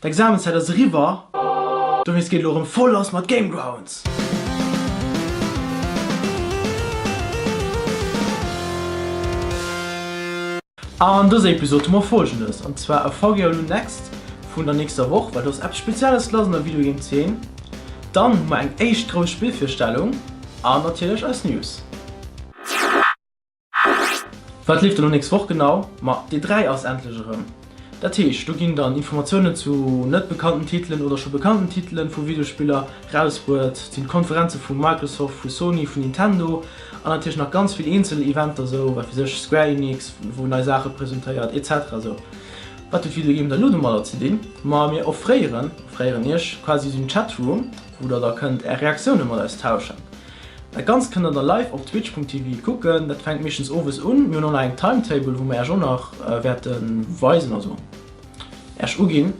D'Examenszäit ass eriwwer, dowéinst geet elo erëm voll lass mat Game Grounds! An dëser Episod hu mer folgendes, an zwar e VGLU Next vun der nächster Woch, well do ass eppes Spezielles lass an der Videogame-Zeen. Dann hu mer eng éischt grouss Spillvirstellung an natierlech eis News. Wat leeft elo nächst Woch genau? Ma d'E3 ass endlech erëm. Dat heescht, do ginn dann Informatiounen zu net bekannten Titelen oder scho bekannten Titelen vu Videospiller rausbruet, et sinn Konferenze vu Microsoft, vu Sony, vun Nintendo an natierlech nach ganz vill eenzel Eventer, sou wat weess ech, Square Enix wou nei Saache presentéiert etc. Sou. Wat huet Videogame dann elo domadder ze dinn? Ma mir offréieren, offréieren iech quasi esou en Chatroom, wou der da kënnt är Reaktioune mat eis tauschen. Dat Ganzt kënnt der da live op twitch.tv kucken. Dat fänkt meeschtens owes un. Mir hunn och nach eng Timetable, wou mer Äech och nach wäerte weisen, also Äech uginn.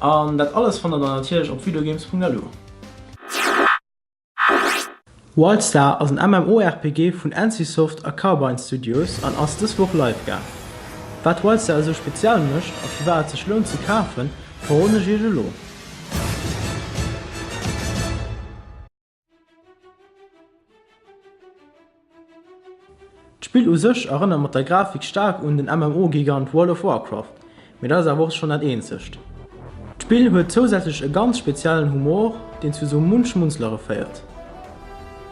An dat alles fannt der dann natierlech op videogames.lu. Wildstar ass en MMORPG vun NCSoft a Carbine Studios an ass dës Woch live gaang. Wat Wildstar esou speziell mécht a firwat et sech lount ze kafen, verroden ech iech elo. D'Spill u sech erënnert mat der Grafik staark un den MMO-Gigant World of Warcraft, mee dat ass awer och schonn dat eenzegt. D'Spill huet zousätzlech e ganz speziellen Humor, deen zu sou munch Schmunzlere féiert.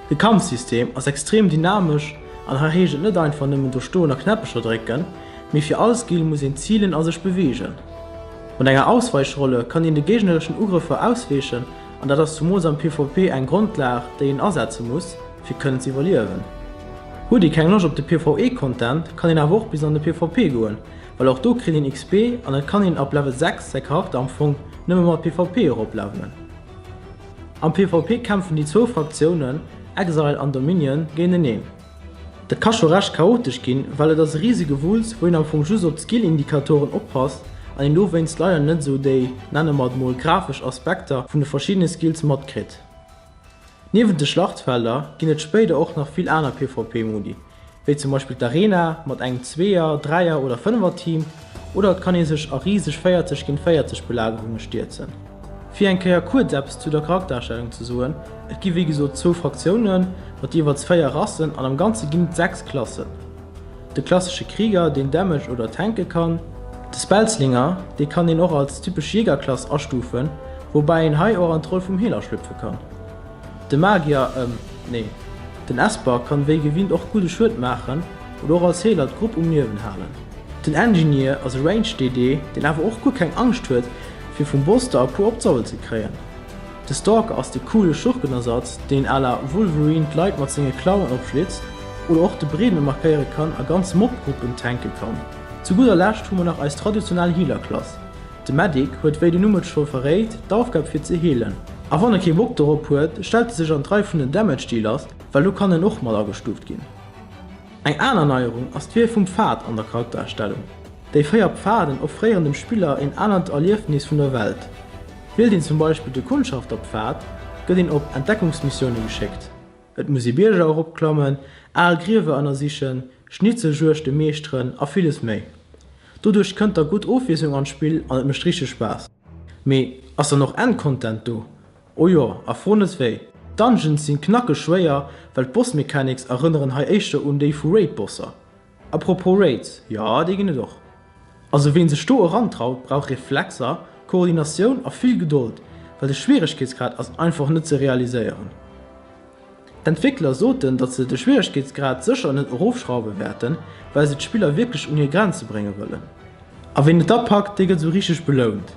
De Kampfsystem ass extrem dynamesch an hei heescht et net einfach nëmmen do stoen a Knäppecher drécken, mee fir all Skill muss een zilen a sech beweegen. Mat enger Ausweichrolle kann een de géignereschen Ugrëffer ausweechen An dat ass zumools am PvP eng Grondlag, déi een asetze muss, fir kënnen ze iwwerliewen. Huet ee keng Loscht op de PvE-Content, kann een awer och bis an de PvP goen, well och do kritt een XP an et kann een ab Level 6 säi Charakter am Fong nëmme mat PvP eroplevelen. Am PvP kämpfen déi zwou Fraktiounen, Exile an Dominion, géinteneen. Dat ka scho recht chaotesch ginn, well et ass e risege Wulls, wou een am Fong just op d'Skill-Indikatoren oppasst an een dowéinst leider net esou déi, nenne mer et mol, grafesch Aspekter vun de verschiddene Skills matkritt. Niewent de Schlachtfelder ginn et spéider och nach vill aner PvP-Modi, wéi zum Beispill d'Arena mat engem Zweeër-, Dräier oder Fënnefer-Team oder et kann ee sech a riseg 40 géint 40 Belagerunge stierzen. Fir eng Kéier kuerz eppes zu der Charaktererstellung ze soen, Et gi wéi gesot zwou Fraktiounen, mat jeeweils 4 Rassen an am Ganze ginn et 6 Klassen. De klassesche Krieger, deen Damage oder tanke kann. De Spellslinger, dee kann een och als typesch Jägerklass astufen, woubäi een hei och an d'Roll vum Healer schlüpfe kann. De Magier, ëm, nee, den Esper kann wéi gewinnt och gudde Schued maachen oder och als Healer d'Grupp um Liewen halen. Den Engineer ass e Ranged DD, deen awer och guer keng Angscht huet, fir vum Boss der e puer op d'Sabbel ze kréien. De Stalker ass de coole Schurkenersatz, deen à la Wolverine d'Leit mat senge Klauen opschlitzt oder och de Breeden markéiere kann a ganz Mob-Gruppen tanke kann. Zu gudder Lescht hu mer nach eis traditionell Healer-Klass. De Medic huet, wéi den Numm et scho verréit, d'Aufgab fir ze healen. A wann e kee Bock dorop huet, stellt e sech an d'Rei vun den Damage Dealers, well do kann en och mat agestuuft ginn. Eng aner Neierung ass d'Wiel vum Pfad an der Charaktererstellung. Déi 4 Pfaden offréieren dem Spiller een anert Erliefnis vun der Welt. Wielt een zum Beispill de Kundschafterpfad, gëtt een op Entdeckungsmissioune geschéckt. Et muss ee Bierger eropklammen, al Griewer ënnersichen, Schnitzeljuegte meeschteren a villes méi. Doduerch kënnt da gutt Ofwiesslung an d'Spill an et mécht richteg Spaass. Mee ass dann och Endcontent do? Oh jo, a fro net wéi. D'Dungeons sinn knackeg schwéier, well d'Boss-Mechanics erënneren hei éischter un déi vu Raid-Bosser. Apropos Raids, jo déi ginn et och. Also ween sech do erantraut brauch Reflexer, Koordinatioun a vill Gedold, well de Schwieregkeetsgrad ass einfach net ze realiséieren. D'Entwéckler soten, datt se de Schwieregkeetsgrad sécher net erofschrauwe wäerten, well se d'Spiller wierklech un hir Grenze brénge wëllen. A ween et da packt, dee gëtt esou richteg belount.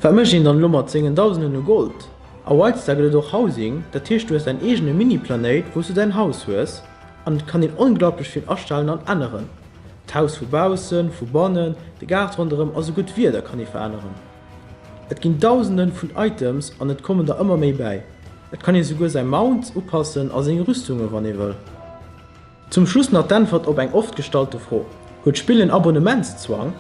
Wat mécht een dann elo mat sengen Dausenden u Gold? A Wildstar gëtt et och Housing, dat heescht du hues däin eegene Mini-Planéit wou s du däin Haus hues an et kann een onglaublech vill astellen an änneren. D'Haus vu baussen, vu bannen, de Gaart ronderëm a souguer d'Wieder kann ee veränneren. Et ginn dausenden vun Items an et kommen der ëmmer méi bäi. Et kann ee souguer säi Mount upassen a seng Rüstunge wann ee wëll. Zum Schluss nach d'Äntwert op eng oft gestallte Fro, Huet d'Spill en Abonnementszwang?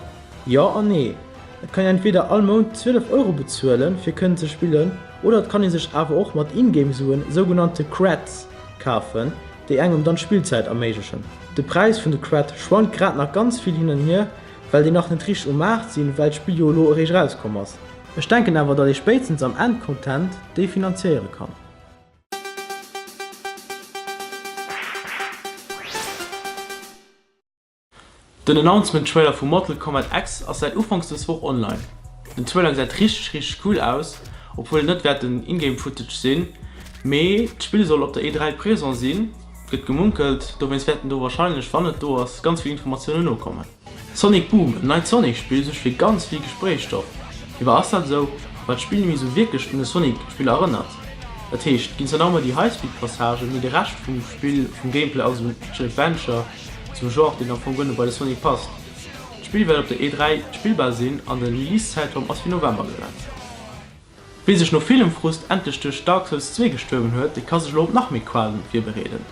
Jo an nee. Et kann een entweder all Mount 12 Euro bezuelen fir kënnen ze spillen oder et kann ee sech awer och mat Ingame-Suen sougenannte Creds kafen, déi engem dann d'Spillzäit erméiglechen. De Präis vun de Cred schwankt grad nach ganz vill hin an hier, well déi nach net richteg um Maart sinn, well d'Spill jo elo eréischt erauskomm ass. Ech denken awer datt ee spéitstens am Endcontent déi finanzéiere kann. Den Announcement Trailer vu Mortal Kombat X ass säit Ufanks des Woch online. Den Trailer gesäit richteg richteg cool aus, obwuel et net wäert den Ingame Footage sinn, mee d'Spill soll op der E3 présent sinn, gëtt gemunkelt, dowéinst wäerten do wahrscheinlech, wann et do ass, ganz vill Informatiounen nokommen. Sonic Boom, en neit Sonic Spill suergt fir ganz vill Gespréichsstoff. Firwat ass dat esou? Well d'Spill nemmi sou wierklech un e Sonic Spill erënnert. Dat heescht, et ginn zwar nach ëmmer déi High Speed Passagen, mee de Rescht vum Spill, vum Gameplay ass esou en Action Adventure, esou e Genre deen am Fong guer net bei de Sonic passt. D'Spill wäert op der E3 spillbar sinn an de Release Zäitraum ass fir November geplangt. Wie sech no villem Frust endlech duerch Dark Souls 2 gestuerwen huet, dee ka sech elo op nach méi Qualen virbereeden,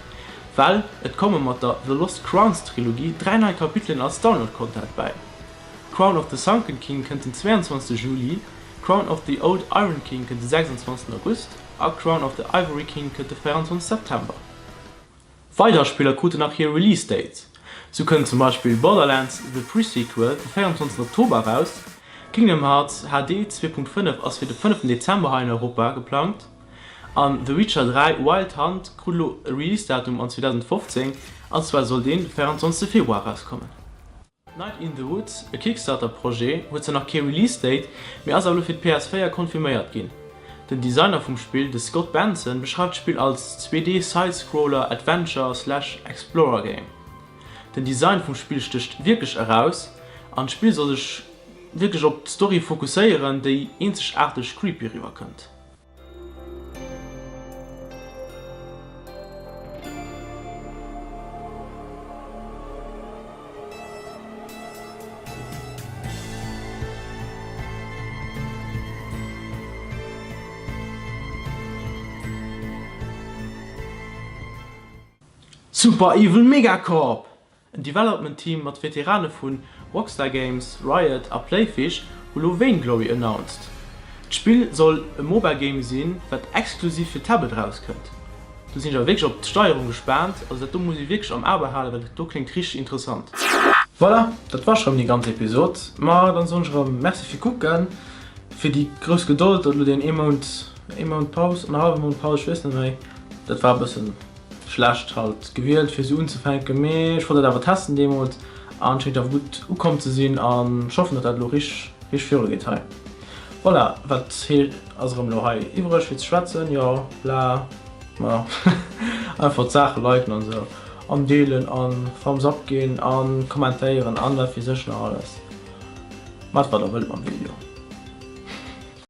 well et komme mat der The Lost Crowns Trilogie 3 nei Kapitelen als Download-Content bäi. Crown of the Sunken King kënnt den 22 Juli, Crown of the Old Iron King kënnt de 26 August a Crown of the Ivory King kënnt de 24 September. Weider Spiller kruten nach hir Release Dates. Sou kënnt zum Beispill Borderlands, The Pre-Sequel de 24 Oktober eraus, Kingdom Hearts HD 2.5 ass fir de 5 Dezember hei an Europa geplangt an The Witcher 3, Wild Hunt krut elo e Release Datum an 2015 an zwar soll deen de 24 Februar erauskommen. Night in the Woods, e Kickstarter Projet, huet zwar nach kee Release Date, mee ass awer elo fir d'PS4 confirméiert ginn. Den Designer vum Spill, de Scott Benson, beschreift d'Spill als 2D Side-Scroller Adventure slash Explorer Game. Den Design vum Spill stécht wierklech eraus an d'Spill soll sech wierklech op d'Story fokusséieren, déi eenzegaarteg creepy eriwwer kënnt. Super Evil Megacorp! En Development Team mat Veterane vu Rockstar Games, Riot a Playfish hu lo Vainglory announced. D'Spill soll e MOBA Game sinn, wat exklusiv fir Tablet rauskënnt. Do sinn ech awer wierklech op d'Steierung gespaant, also dat do muss ee wierklech am A behalen, well dat do kléngt richteg interessant. Voilà, dat war scho rëm déi ganz Episod. Ma dann soen ech erëm Merci fir kucken, fir déi grouss Gedold, datt elo deen ee Mount, ee Mount Paus, annerhallwe Mount Paus, ech weess net méi, dat war e bëssen. Schlecht halt gewielt fir sou unzefänken, mee ech wollt dat awer testen deemols an schéngt awer gutt ukomm ze sinn an ech hoffen dat dat elo richteg richteg viru geet hei. Voilà, wat ass erëm elo hei iwwreg fir ze schwätzen? Jo bla ma einfach d'Saache liken an sou an deelen an Thumbs up ginn an kommentéieren an wat weess ech nach alles. Maacht wat der wëllt mam Video.